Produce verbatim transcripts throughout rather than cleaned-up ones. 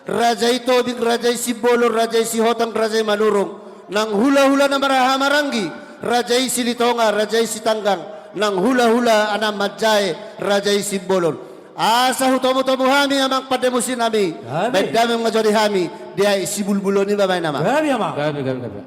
Raja i Tobing, raja i Simbolon, raja i Sihotang, raja i Manurung. Nang hulahula na marhahamaranggi, raja i Silitonga, raja i Sitanggang. Nang hulahula na manjae, raja i Simbolon. Asa hutomutomu hami amang pande musiknami. Gabe. Baen damang ma jo di hami, di ai sibulbulon i ma baen amang. Gabe amang. Gabe, gabe, gabe.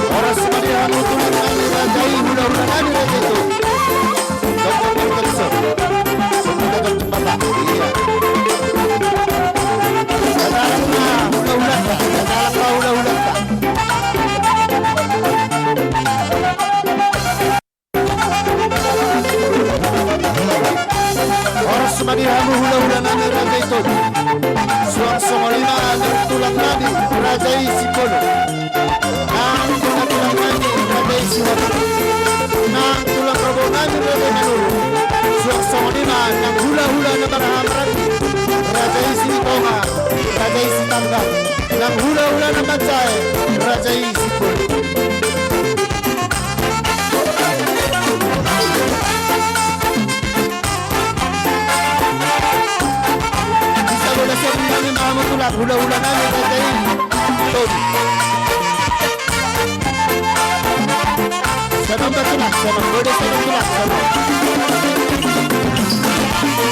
Horas ma di hamu tulang nami, raja i, hulahula nami, raja i Tobing. Tongtong berkelso. Semua tetap jembatan. Iya. Datang ma hulahulanta, datang ma hulahulanta. Horas ma di hamu hulahula nami, raja i Tobing. Suang songon i ma nang tulang nami, raja i Simbolon. Nang tulang nami, raja i Sihotang. Nang tulang rorobot nami, raja i Manurung. Suang songon i ma nang hulahula na marhahamaranggi, raja i Silitonga, raja i Sitanggang. Nang hulahula na manjae, raja i Simbolon. Di sabola siamun nami ma hamu tulang, hulahula nami, raja i Tobing. Salam ma tulang, salam. Bode salam tulang, salam.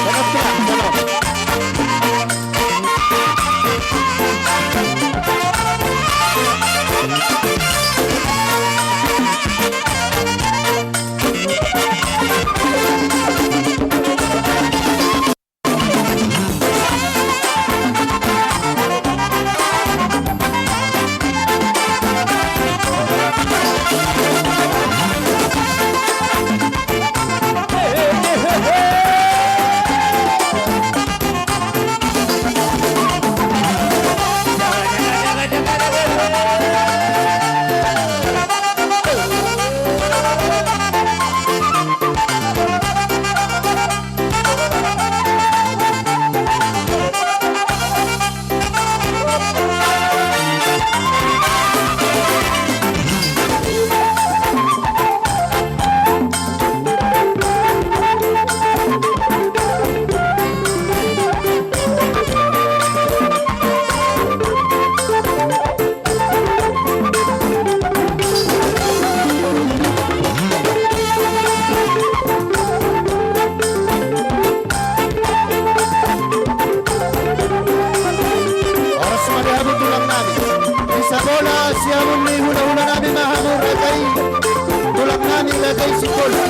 Salam tulang, salam. Horas ma di hamu tulang nami. Di sabola siamun ni hulahula nami ma hamu raja i, tulang nami raja i Simbolon.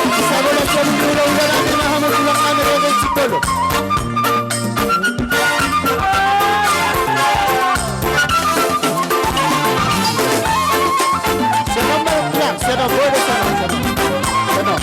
Di sabola siamun ni hulahula nami ma hamu tulang nami raja i Simbolon. Siapa mau pulang? Siapa boleh sana? Sana. Sana.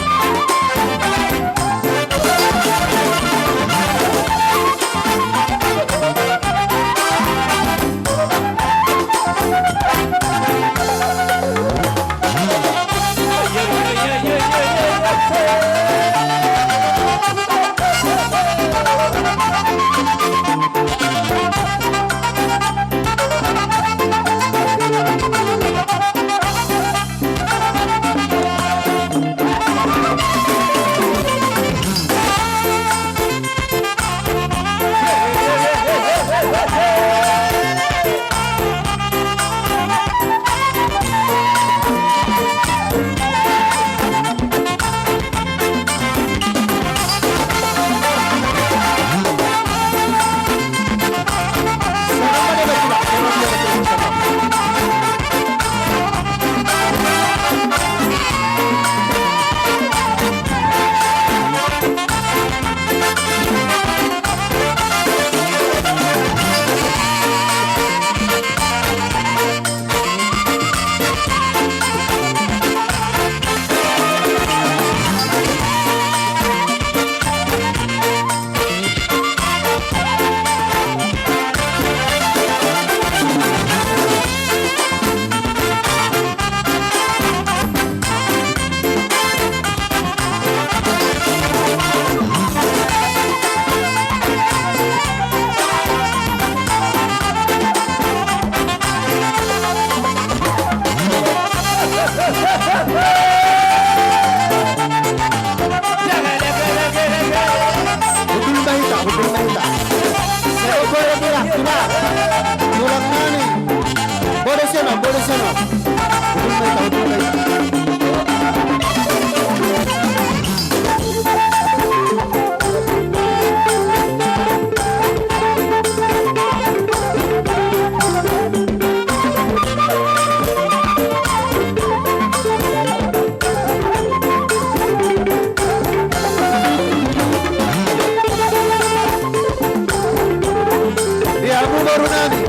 Di hamu boru nami,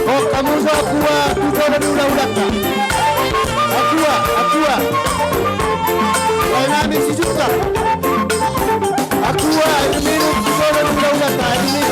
hohom hamu so akua tu jolo ni hulahulanta. Akua, akua. Lae nami si Sukta. Akua, air minum tu jolo ni hulahulanta, air minum.